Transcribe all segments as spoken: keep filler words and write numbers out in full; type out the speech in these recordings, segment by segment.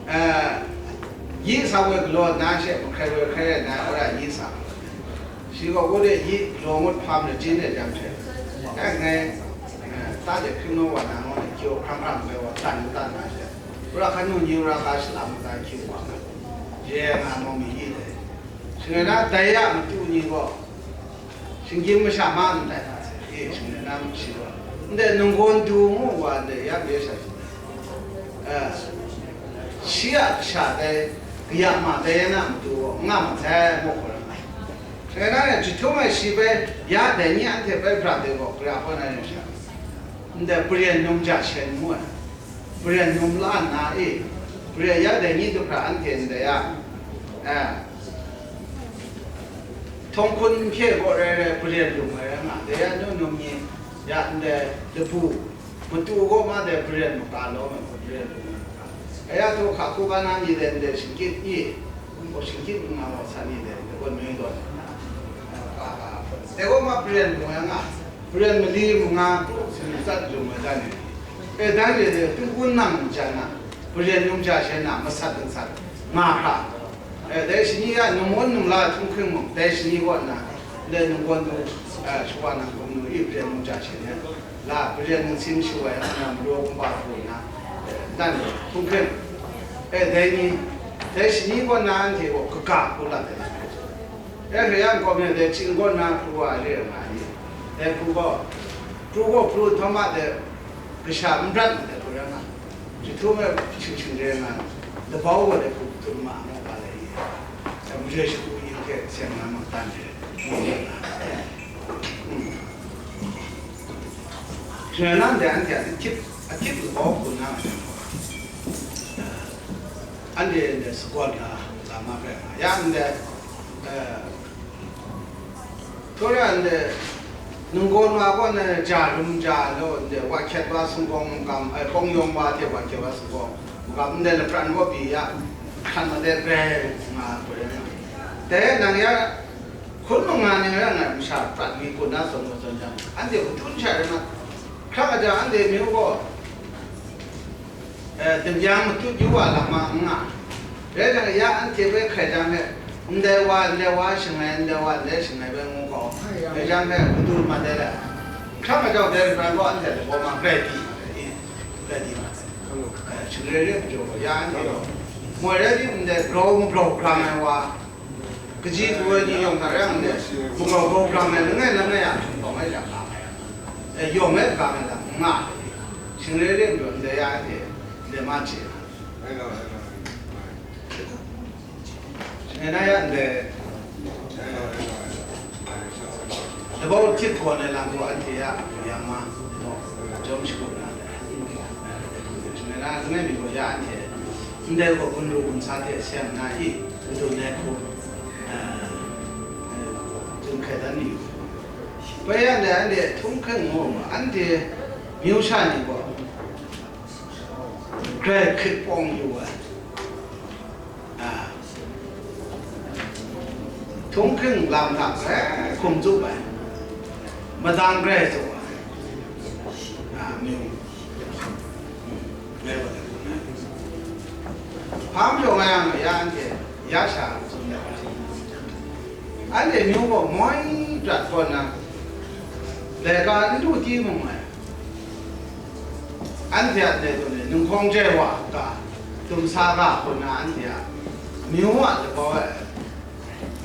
Eh, yi sa woi galaw nna she, mahkrai woi hkrai rai nna, wora yi sa. Shi gaw, wora yi galaw ngut hpa malachin ai jang she, eh, ngai, eh, ta de hkring naw wa na, ngai kyaw hkrang hkrang bai wa, tan tan na she, wora hkan nu ni wora ka shalam mata hkyu wa nga, ye nga mau mi yi dai. Shing rai na, dai ya matu ni gaw, shinggyim masha ma ndai hta se, e, shing rai na, shi gaw, ndai nunggawn du ngu wa, ndai ya bye sha, eh, shi a kasha dai, kaya ma dai ya na matu gaw, nga ma sai, mawk gaw rai. Shing rai na, jahtum ai shi bai, ya dai ni anhte bai bra de gaw, gara hpaw na ring sha, ndai Baren num ja shen ngu ai. Baren num la nna e, Baren ya dai ni du hkra anhte ndai a, eh, htawng hkun nhpye gaw rai rai, Baren lung ai rai nga, dai ya nu num ni ya ndai labu matu gaw ma dai Baren maka lawm ai gaw, Baren lung ai maka. Aya htu hka hku ga na ni dai ndai shingkyit ni, gaw shingkyit mung nga gaw san ni dai, dai gaw noi gaw, eh, ka, ka, dai gaw ma Baren lung ai nga. Baren mali manga, sumsat lung ai dan e. E, dan e de, tu wun nang jan na, Baren num ja shen na, masat nsat, nga hkra. E, dai shani ya, num wan num la htung hkring mung, dai shani kaw nna, dai num wan nu, e, shawa nang hkum nu, i Baren num ja shen na, la, Baren num sin shu ai, nang maru kumba hku nna, e, dan e, htung hkring. E, dai ni, dai shani kaw nna, anhte gaw, kaga hku lat ai. E, hkre yang kawm yang dai ching gaw nna pru wa re nga ni. Dai pru gaw, pru gaw pru htawm a dai kasha n prat ndai pru rai nga. Jahtum e hpyi hpyi re nga, labau gaw dai pru tut ma nga ga lai ye. Dai mare shagu yin hte seng na mangdan re. Hkre nan dai anhte a hkyit, a hkyit labau hku na nga. Anhte ndai sagawn na lam ma rai nga. Ya ndai, eh, Tawra ndai, nunggawn wa gaw na ja rum ja law, ndai wa hkyet wa sumgawng magam, ai, bawng yawng wa hte wa hkyet wa sumgawng magam, ndai lapran wa pyi ya, hkran wa de rai nga gaw rai nga. Dai nang ya, hkun manga ning rai nga, masha prat mi kun na zawn wa zawn jang, anhte hkun sha rai nga, hkrak a jang, anhte amyu gaw, eh, damyang matut yu wa lam ma n nga. Rai jang, ya anhte hpe hkai jang hpe, ndai wa, ndai wa shangai, ndai wa, ndai shangai bai ngu hkau. Rai jang hpe, madu mat ai le, hkra majau dai rai gaw, anhte lagaw ma grai di ma ai, grai di ma ai. Eh, shingre re majaw gaw, ya anhte gaw, moi rai di, ndai grau mabrau grang ai wa, Kaji kawa ni yawng hta rai nme, mungau grau grang ai langai langai a hpawng ai lam nga ai, e, yawng e ga ai lam nga ai, shingre re njaw ndai ya ai hte, ndai ma chye ai. Shingre na ya ndai, labau htit gawn ai lam gaw anhte ya yang ma, jawm shagu na ai. Shingre na langai mi gaw ya anhte, ndai gaw gun ru gun sa hte seng na i, Ndun ai hku, eh, eh, tsun hkrai dan yu. Bai yang de, anhte htung hkring ngu mu, anhte myu sha ni gaw, grai hkrit pawng yu ai, ah, htung hkring lam hta grai hkum tsup ai, madang grai tsup ai, ah, myu. Hpa majaw nga yang, ya anhte ya sha tsun ai. Anhte myu gaw moi prat kaw nna, laika n du timung ai. Anhte a ndai tsun ai, ninghkawng jai wa ga, dumsa ga hku nna anhte a myu a labau e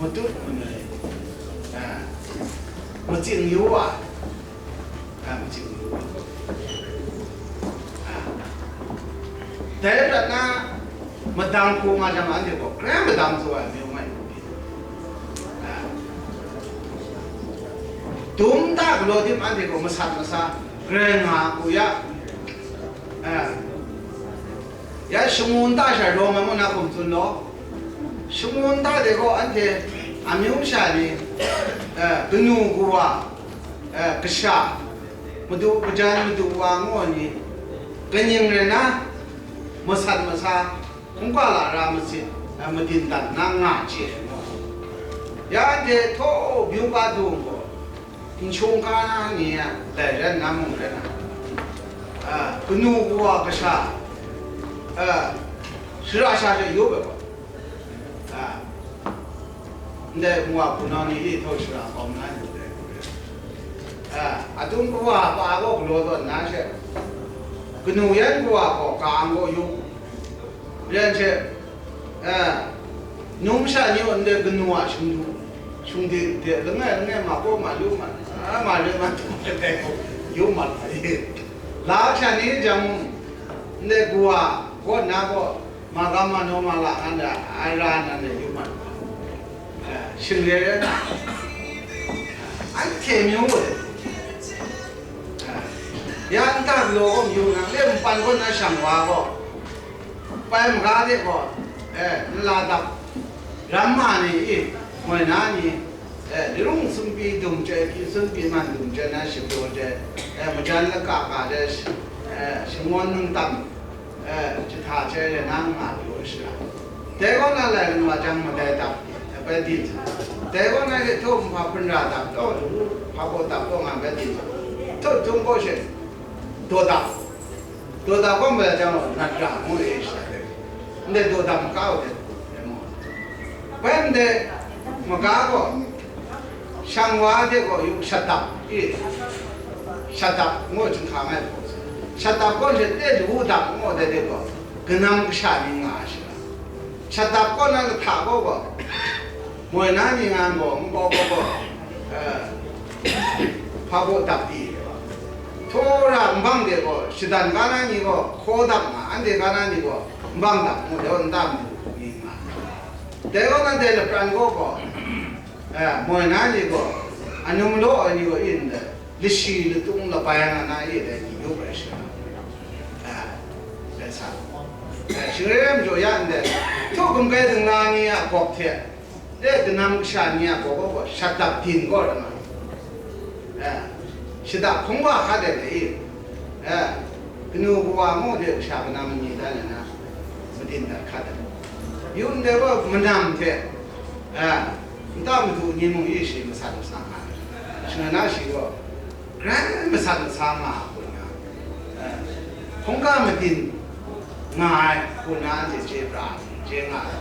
matut manoi, eh, matsing yu wa. Ai, matsing yu wa. Ai. Dai rai nna, madang hku nga jang, anhte gaw grai madang tsu ai, myu mai hku pyi. Ai. Dum nta galaw tim anhte gaw masat masa, grai nga hku ya. Ai. Ya shangun ta sha rawng ai ngu na hkum tsun law, shangun ta de gaw anhte amyu sha ni, eh, kanu kawa, eh, kasha, madu kajan madu wa ngu ai ni, kaning rai na, masat masa, hkungga lara masit, eh, madin dan na nga chye ai ngu. Ya anhte htaw byu ka dung gaw, N shung ka na ni a, dai rai nna mung rai na, a, kanu kawa kasha, a, Shara sha she yu ai gaw, a, ndai nwa hpunau ni e htau shara kau na yu ai. A, atum kawa pa gaw galaw tawn na she, kanu yan kawa gaw ka ang gaw yu, ren she, a, num sha ni gaw ndai kanu a shingdu, shingde de langai langai ma kaw ma lu ma, a, ma re ma tu ma dai gaw yu ma ai. La sha ni jang mung, ndai kawa kaw na gaw, ma ga ma naw ma la nga na, ai ra na ne yu ma, eh, shing re re na, anhte myu de, eh, ya nta galaw gaw myu na, le npan gaw na shang wa gaw, pai maga de gaw, eh, nla dap, ram ma ni i, moi na ni, eh, lirung sumpi dum chye, pyi sumpi man dum chye na shipyaw de, eh, majan laka ka de, eh, shangun nang tam, eh, jahta hte rai na nga pyaw ai shara. Dai kaw na lai nwa jang madai dap, eh, bai din sa. Dai kaw na hte htaw nhpa hpun ra dap taw, lu hpa baw dap taw nga bai din sa. Htaw htung kaw she, daw dap. Daw dap kaw bai jang gaw, nat ra ngu re ai shara. Ndai daw dap maka u de, bai mu. Bai ndai maga gaw, shang wa de gaw yu shat dap i, shat dap ngu chyinghka ngai hpaw, shat dap gaw she de lu dap ngu de de gaw, kanam kasha ni nga ai shara. Shat dap gaw na lahta gaw gaw, moi na ni nga gaw, nbau gaw gaw, eh, hpa baw dap di, htaw ra nbang de gaw, shadan ga na ni gaw, hkaw dap nga, anhte ga na ni gaw, nbang dap ngu de, nta madu ni nga. Dai gaw na dai lapran gaw gaw, eh, moi na ni gaw, anu malaw ai ni gaw in de, lashi latung labai nga na e dai ni yu ai shara. Eh, dai sa. Eh, shing re ai majaw ya ndai, htaw gumkai dingla ni a gawp hte, de kanam kasha ni a gawp gaw gaw, shat dap din gaw rai nga. Eh, shada hkungwa hka de le i, eh, kanu kawa ngu de kasha kanam ni dan le na, madin dat hka de. Yu ndai gaw manam hte, eh, nta madu ni mung i shi masat masa nga ai. Shing na shi gaw, grai masat masa nga ai hku nna, eh, hkungga madin nga ai hku nna anhte chye pra ai, chye nga ai.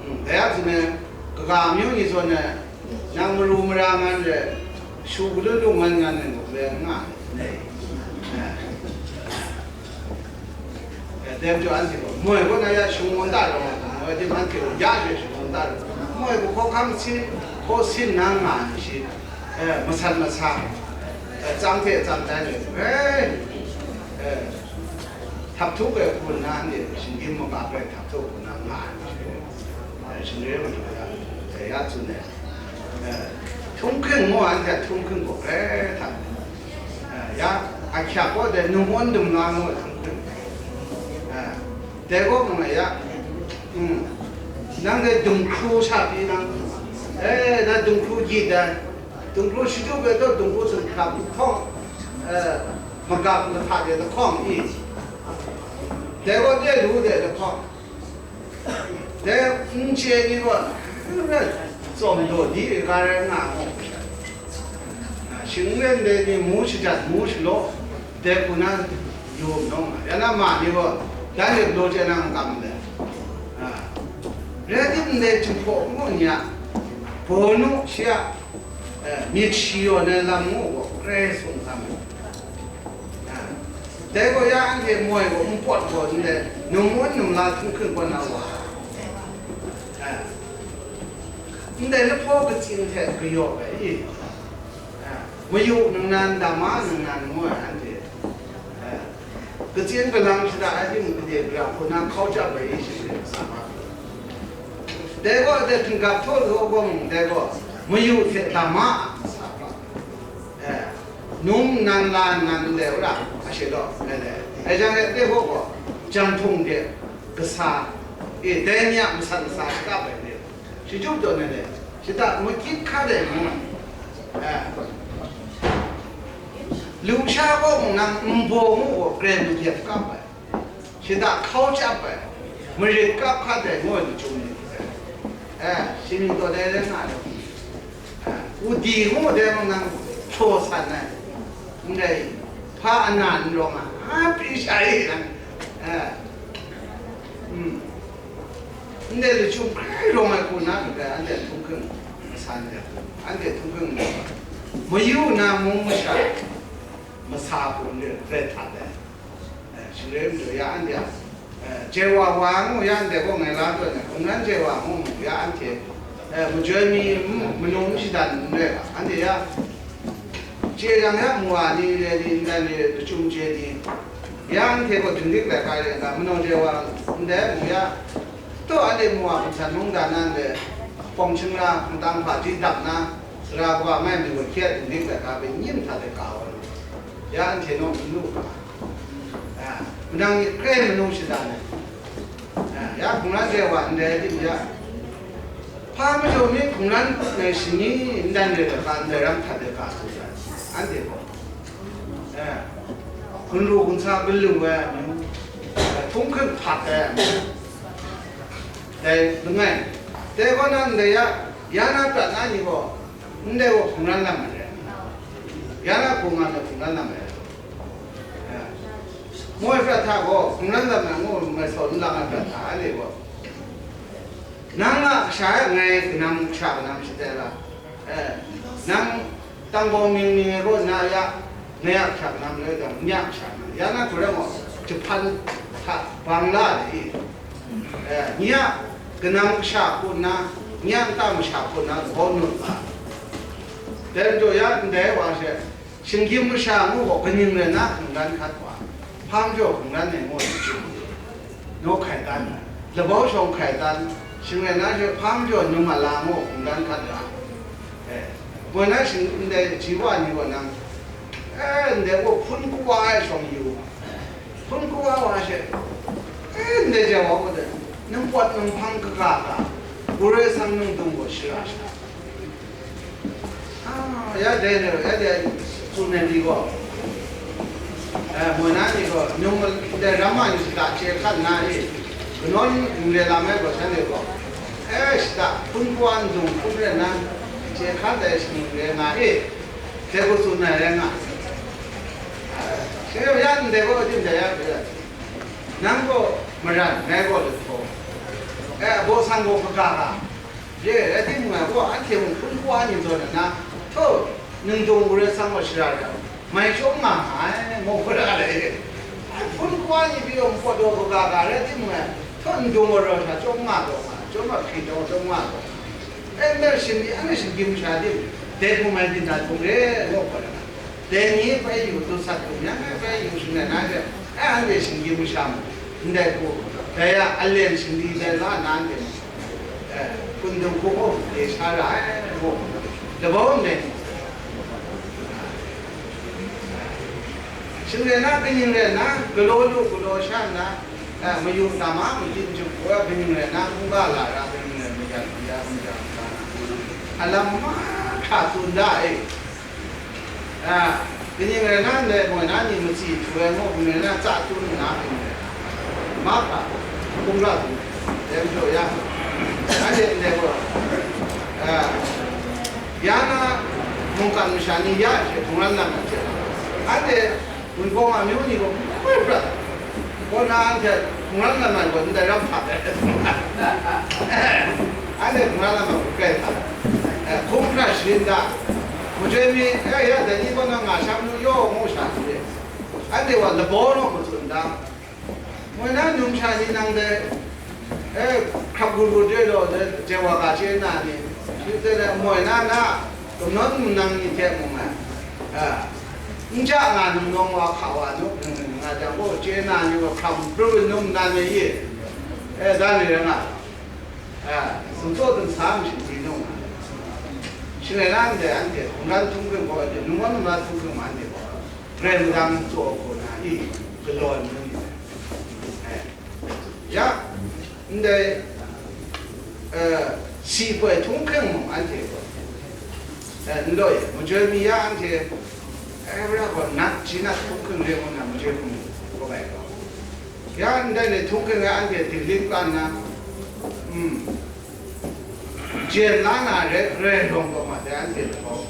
Mm, dai a hte, kaga amyu ni zawn e, nang maru mara ngan re, shu galun lung ngan ngan ai muk le n nga ai. Eh. Eh, dai majaw anhte gaw, moi kaw na ya shangun da rawng ai, moi tim anhte gaw ya she shangun da rawng ai. Moi gaw hkawhkam sin, hkaw sin na nga ai shi, eh, masat masa, eh, tsang hte tsang tai le, eh, eh, htap htuk ai hku nna anhte shinggyim makap ai htap htuk hku nna nga ai shi, eh, shing re ai majaw ya, eh, ya tsun ai. Eh, htunghking mu anhte a htunghking gaw grai hta, eh, ya, ahkyak gaw dai num awn dum la ngu ai htunghking. Eh, dai gaw mung ai ya, mm, nang dai dumhkru sha pyi nang, eh, na dumhkru gyit ai, dumhkru shatup ai taw dumhkru hkrap lahkawng, eh, magap mahta de lahkawng i, dai gaw de lu de lahkawng. Dai n chye ni gaw, n rai, tsawm daw di ai ga rai nga mu. Shinglen dai ni mu shajat, mu shalaw, dai hku na yu nawng ai. Ya na ma ni gaw, dan de galaw chye na n kam ndai. Rai tim, ndai Jinghpaw ngu ni a baw nu shi a, eh, myit shi yawn ai lam ngu gaw, grai sung hkam ai. Ah, dai gaw ya anhte moi gaw npawt gaw ndai, num awn num la htunghking kaw na wa. Ah, ndai lahpaw katsing hte kayawp ai i? Ah, mayu ningnan, dama ningnan ngu ai anhte. Ah, katsing kalang shada ai timung, gade gara hku na hkau chyap ai i, shi hte kasa ma. Dai gaw, dai hkinggap htaw law gaw mung, dai gaw mayu hte dama a kasa hpa. Eh, num nnan la nnan ndai wa ra, a she law, eh, eh. Ai jang e, dai hpaw gaw, janhtung de kasa, e, dai ni a masat masa shakap ai ni, shachyum tawn ai ni, shada makyit hkat ai ngu, eh, lusha gaw mung nang nbaw ngu gaw, grai magyep kap ai. Shada hkau chyap ai, marit kap hkat ai ngu ai lachyum ni hte, eh, shi myit taw dai rai nga ai, eh, udi ngu dai mung nang htaw san ai, ndai hpa ana n rawng a, a pyi sha e nang, eh, Hmm. Ndai lachyum hkrai rawng ai hku na, ndai anhte htunghking masan de, anhte htunghking mayu na mung masha masa hku n re, rai htat ai. Eh, shingrai majaw ya anhte a, eh, Jewa wa ngu ya anhte gaw ngai la tawn ai, hkungran Jewa ngu mu ya anhte, eh, majoi mi, mm, manu n shadan n rai ga, anhte ya chye yang ya, mu wa ni re ni, ndai ni re, lachyum chye ni, ya anhte gaw dinglik laika re nga, manu Jewa ndai mu ya, taw anhte mu wa hpung san mungdan na ndai, hpawng shingra, hpung tang hpa ji dap na, sara kawa mai mi gaw hkye dinglik laika hpe nyim hta de ka wa lu. Ya anhte naw n lu ga. Ah, manang myit hkrai manu shada ai. Ah, ya hkungran Jewa ndai tim ya. Hpa majaw mi hkungran ai shani n dan ai ga, ndai ram htat ai ga, tsun ai. Anhte gaw, eh, gun ru gun sa gun lu ai amyu, eh, htunghking hpat ai amyu, dai langai. Dai gaw na ndai ya, ya na prat na ni gaw, ndai gaw hkungran lam ai rai. Ya na hkungran ai hkungran lam ai rai. Eh. Moi prat hta gaw, hkungran lam ai ngu mai sau n lang ai prat hta, anhte gaw. Nang a kasha e ngai kanam, kasha kanam shatai la? Eh, nang tangbawng ning ning ai kaw na ya, ngai a kasha kanam rai jang, nye a kasha kanam. Ya na hku rai gaw, jahpan hta bang la de i? Eh, nye a kanam kasha hku nna, nye a nta masha hku nna, lagaw nut nga. Dai majaw ya ndai wa she, shinggyim masha ngu gaw, kaning rai na hkungran hkat wa, hpa majaw hkungran ai ngu, naw hkai dan, labau shawng hkai dan, shing rai na she hpa majaw num a la ngu hkungran hkat ra. Eh, moi na shing ndai ji wa ni gaw nang, eh, ndai gaw hpun kawa ai shawng yu, hpun kawa wa she, eh, ndai ja wa gaw de, nang pawt nang hpang kaga ga, guroi sang nang dung gaw shara sha. Ah, ya dai ni, ya dai tsun ai ni gaw, eh, moi na ni gaw, nung dai ram a ni shada chye hkat na i, kanawn n re lam ai gaw, shanhte gaw, eh, shada hpun kawa n dung hpun rai nna, chye hkat ai shaning rai nga i, dai gaw tsun ai rai nga. Shanhte gaw ya ndai gaw, tim dai ya, nang gaw maran, ngai gaw lahtaw, eh, baw sang gaw kaga ga, Ye, rai timung, ngai gaw anhte mung hpun kawa ni zawn na, htaw, ningdung guroi sang gaw shara jang, mai chyawm nga nga ai, ngu hkra ai. Hpun kawa ni pyi yawng pawt daw kaga ga rai timung, htaw, ningdung guroi hta chyawm nga taw nga, chyawm a hkrit daw chyawm nga taw nga. E, ndai shani, anhte shinggyim masha tim, dai hpung ai byin dat hpung re, ngu hkra ai. Dai ni bai yu, dusat hkum yang bai yu shing ai na she, e, anhte shinggyim masha mung, ndai hku, dai a alen shingli dai la na, anhte mung, eh, hpun dung hku gaw de sha ra ai, ngu, labau ndai ni, shing rai na, kaning rai na, galaw lu, galaw sha nna, eh, mayu tam a, matit majuk hku, kaning rai na, hkungga la ra, kaning rai majan, majan, majan, alam mahkra tsun da e. A, kaning rai na ndai moi na ni matsi htu ai ngu, kaning rai na tsa tun nna, kaning rai na, mahkra, hkungga tun ai, dai majaw ya, anhte ndai gaw, a, ya na mungkan masha ni ya hte hkungran lam ai hte, anhte Wunpawng amyu ni gaw hkoi prat, kaw na anhte hkungran lam ai gaw ndai ram hpa ai. Anhte hkungran lam ai gaw kai hpa ai. Eh, hkung hkra sharin da. Majoi mi, eh, ya dai ni kaw na nga sha myu yaw ngu sha hte, anhte wa labau naw matsun da. Moi na numsha ni nang dai, eh, hkrap gu gu de law, dai, je wa ga chye na ni, shi dai, dai, moi na na, gumnawn nang ni hte mung ai, a, n ja nga num nawng wa hka wa nu, nga jang gaw, chye na ni gaw hkam pru num na ni ye, eh, da ni rai nga, a, sumtsaw dinsa mi shingri nu nga, shing rai na ndai anhte, hkungran htunghking gaw, num wan num na htunghking ma anhte gaw, Karai madang tsaw hku na i, galaw ai manu ni, eh, ya, ndai, eh, si poi htunghking mung anhte gaw, eh, n law e, majoi mi ya anhte, eh, ra gaw nat, ji nat htunghking re ngu na majoi hku mu, kaw bai gaw. Ya ndai ni htunghking ai anhte dinglik kau nna, mm, jen la na re, re rawng gaw ma dai anhte lahkau.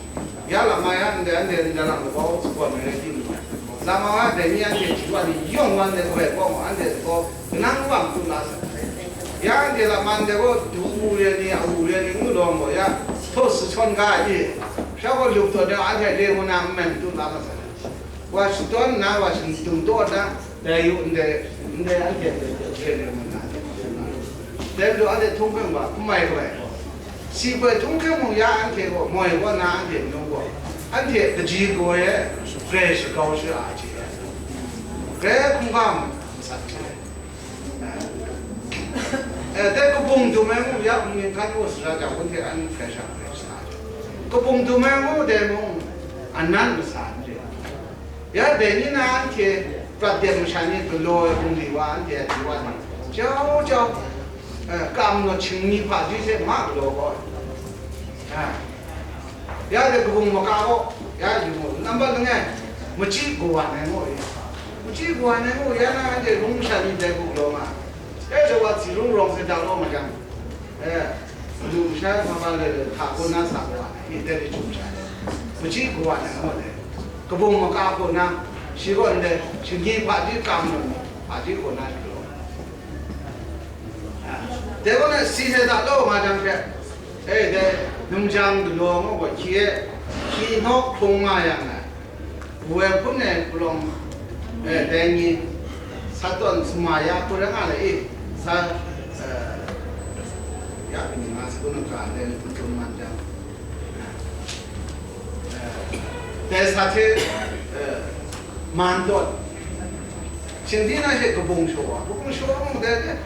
Ya lam ma ya ndai anhte ndalang lahkau sagawn ai rai timung, lam ma dai ni anhte hti wa ni yawng wan ai hkoi gaw ma anhte lahkau kanang wang tu la sa ai. Ya anhte laman de gaw, du wu re ni, a wu re ni, ngu lawm gaw ya, htaw si htawn ga ai i, sha gaw lup tawn de, anhte re ngu na nmen tu la ma sai. Wa shadawn nna, wa shingdung taw nna, dai yu ndai, ndai anhte re re ngu na, dai majaw anhte htunghkring wa n mai gaw ai. Si hpe htunghkring mung ya anhte gaw moi gaw na anhte num gaw, anhte kaji gaw e, grai shagau shara ai hte, grai hkungga masat hte, eh, dai kabung dum ai ngu ya, mung hkan ngu sara jang, wunhte an hkrai sha hkrai sa, kabung dum ai ngu dai mung, anan masa n re. Ya dai ni na anhte prat dem masha ni galaw ai bungli wa anhte a ji wa ni jau jau, eh, kam naw hkying mi hpaji hte ma galaw gaw ai. Ah. Ya de kabung maka gaw, ya yu mu, nambat langai, machyi kawan ai ngu e. Machyi kawan ai ngu ya na anhte rung masha ni dai gu galaw nga. E de wa tsi rung rawng se da law ma jang, eh, madu masha hpa hpa le le hta kaw na sa kawan ai, i dai de chyu masha ni, machyi kawan ai ngu e. Kabung maka kaw na, shi gaw ndai, shinggyim hpaji kam naw ni, hpaji kaw na shi galaw. Dai gaw na, si hte da law nga jang hte, e, dai, num jang galaw ngu gaw, hkye, hkye naw hkrung nga yang ai, wu ai hpun ai palawng, e, dai ni, sa tawn sama ya hku rai nga le i, sa, e, ya, kaning nga sa, kunung ka, dai ni hpun hkrung nga jang, e, dai sa hte, e, man tawn, shingdi na she kabung shaw wa, kabung shaw mung dai, dai,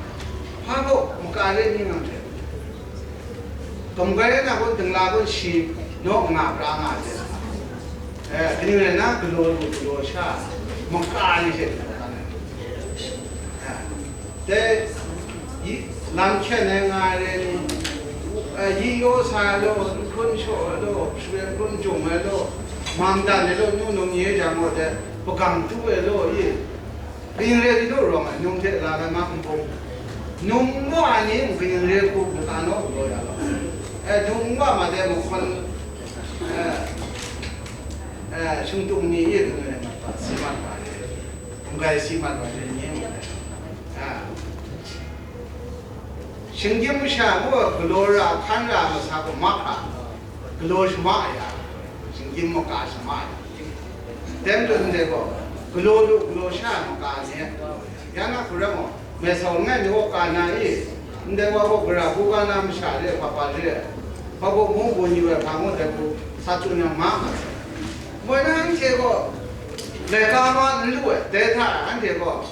hpa gaw, maka re ni nang hte. Kam grai na gaw, dingla gaw shi naw nga pra nga ai. Eh, kaning rai na, galaw lu, galaw sha, maka ni hte, eh, dai, yi, lam hkyen ai nga ai re ni, eh, yi yaw sa ai law, n hkrun shaw ai law, sharen hkrun jung ai law, mang dan ai law, nu num ye jang gaw dai, hpagang tu ai law, yi, Kaning re ai nu rawng ai, num hte la ai ma n bung. Num wa ai ni mung kaning re hku hkungga naw galaw ya law. E, num wa ma de mahkawn, e, e, shingtung ni e kaning re mat wa, si mat wa re. Hkungga si mat wa re ni mung dai. A. Shinggyim masha gaw galaw ra, hkan ra, masa gaw mahkra, galaw shama ya, shinggyim maka shama ya. Dai majaw ndai gaw, galaw lu, galaw sha maka ni, ya na hku rai gaw, mai sau langai mi gaw ka na i, ndai wa gaw gara hku ka na masha re, hpa hpa re, hpa gaw mung bun yu ai hpa ngu dai hku sa tsun yang ma nga sai. Moi na anhte gaw, laika ma n lu ai, dai hta anhte gaw,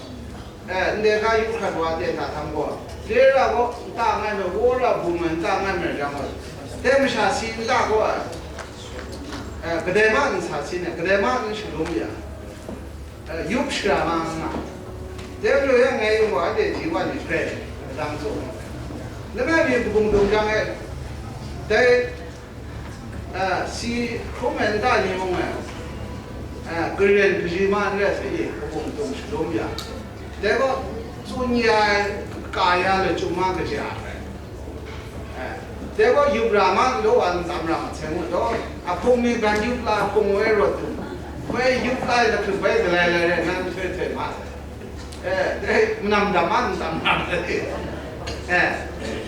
Eh, ndai ga yu hkrat wa ten hta htam gaw, re ra gaw, nta ngai me, wa ra bum ai nta ngai me rai jang gaw, dai masha si nta gaw, eh, kadai ma n sa sin ai, kadai ma n shalum ya, eh, yup shara ma n nga. Dai majaw ya ngai yung gaw, anhte ji wa ni hkrai, dang tsun. Langai mi kabung dung jang e, dai A, si hkrum ai nta ni mung e, a, karen kaji ma n rai sa i, kabung dung shalum ya. Dai gaw, tsun ya ai, ka ya ai, chyum ma kaja ai. A, dai gaw, yup ra ma n law wa n tam ra ma sai ngu taw, a hpung mi gan yup la, hpung woi rawt dum, woi yup la ai lahkrit bai galai lai rai nna, nhtoi htoi ma sai. Eh, dai, manam dam a, n tam na ma de. Eh,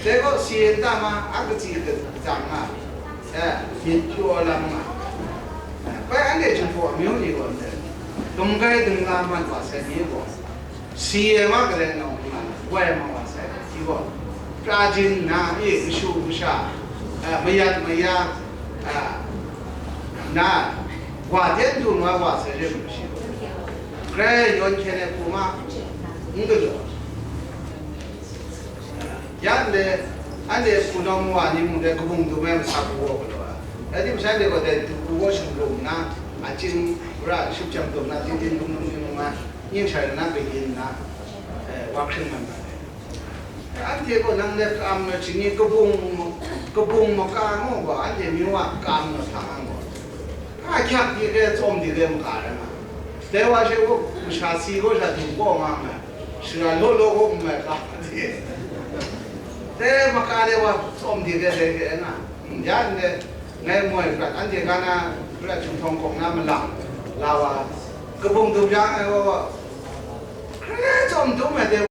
dai gaw si nta ma, a katsi kajang nga, eh, myit pyaw lam nga. Eh, bai anhte Jinghpaw amyu ni gaw ndai, gumgai dingla mat wa sai mi gaw, si e ma galai nawng nga, wai ma wa sai, shi gaw, pra jin nna, e, kashu kasha, eh, mayat maya, eh, na, wa ten du nga wa sai re mu shi gaw, grai yawn hkyen ai hku ma, n galaw. Ya ndai, anhte hpunau nwa ni mung dai kabung dum ai masa hku gaw galaw ai. Rai timung, shanhte gaw dai du hku gaw shingrum nna, achyin ra shupjang dum nna, tin tin lung lung ni mung a, ning shai nna, kayin nna, eh, wa hkring nga ai. Anhte gaw nang de kam na ching ni, kabung, kabung maka ngu gaw, anhte myu a kam na hta ngu gaw, a hkyak di re, tsawm di re maka rai nga. Dai wa she gaw, masha si gaw sha dung kaw nga nga, shara law law gaw n mai ka di. Dai maka de wa tsawm di re, re, re nga. Ya ndai, ngai moi prat, anhte ga na prat, Chyum Htawng Kawng na malang la wa, kabung dum yang ai gaw, hkrai tsawm dum ai de.